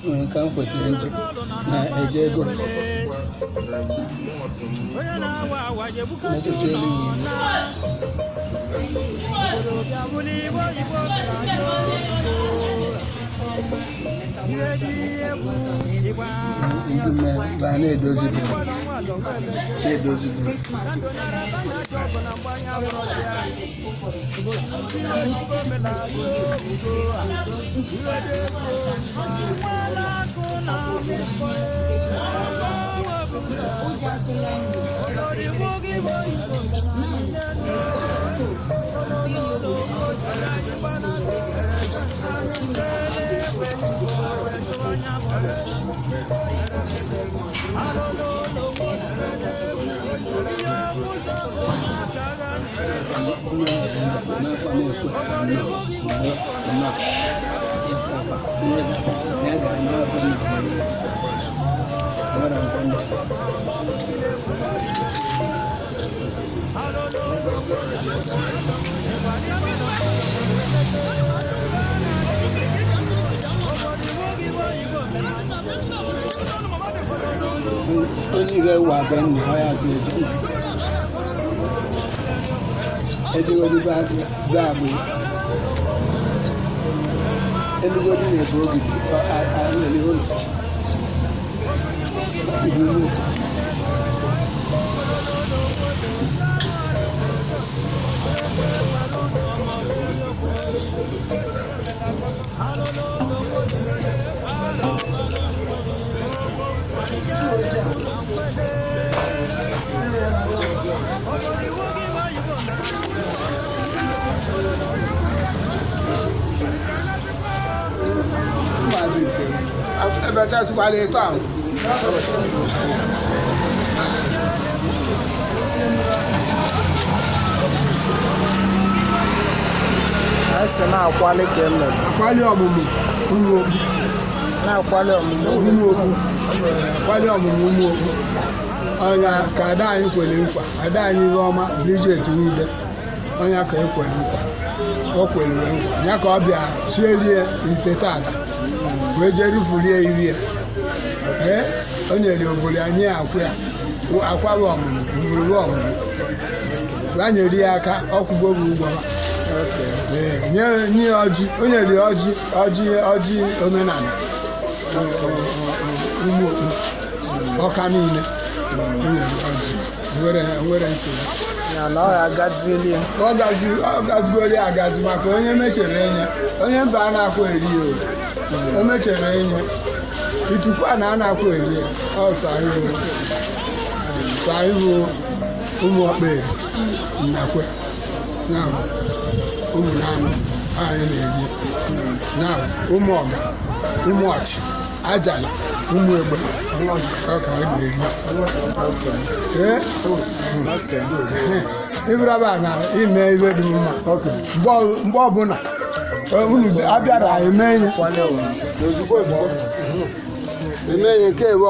Nwere ka m kwetara eje na-eje ego metụta elu iwu. Ndị mme ba na-edozi bụ na-edozi bụ. Onye ọbụla na-akwa na-ekwe nnọọ ịfụtakwa ya ga-ama ọbụla mara nke ndụ. Onye ga-ewe abịa nna ọ ya zụ eje na ejegodi be agbụ elugodi na-ebu ogidi nwere ụlọ ibu nnukwu. Maazị nke ebechasịkwala eto ahụ. Anyị sị na-akwali ka e mere. Akwali ọmụmụ ụmụ okpu. Na-akwali ọmụmụ. Ụmụ okpu. Akwali ọmụmụ ụmụ okpu. Ọnya ka ada anyị kwere nkwa, ada anyị ihe ọma Bridget Nwude, ọnya ka e kwere nkwa, o kwere nkwa ya ka ọ bịa sielie ite tata wee jee rufurie iri ya. Ee, o nyere ovori anyị akwa ya, akwa bụ ọmụmụ, ovori bụ ọmụmụ. Ya nyere ya aka, ọkwụgo bụ ụgwọ. Ee, nye nye ya ọjị, o nyere ya ọjị, ọjị, ọjị omenala ụmụ okpu ọka niile. O nyere ya ọjị, nwere nwere nsogbu. Ya na ọ ya agazili ya. Ọ gazi, ọ gazigori agazi, maka onye mechere enye onye mba a na-akwụ eri ya o. O mechere enye itukwa na a na-akwụ eri ya. Ọ sọ anyị bụ, sọ anyị bụ ụmụ ọkpa nnakwe ya bụ ụmụ naanụ anyị na-eri ya bụ ụmụ ọga, ụmụ ọchị ajala, ụmụ egbe ọ ka anyị na-eri. Ee. Ịbịaraba na ime ibe dị mma mgbe ọbụla unu abịara eme ihe ozugbo ozugbo eme ihe nke ebe.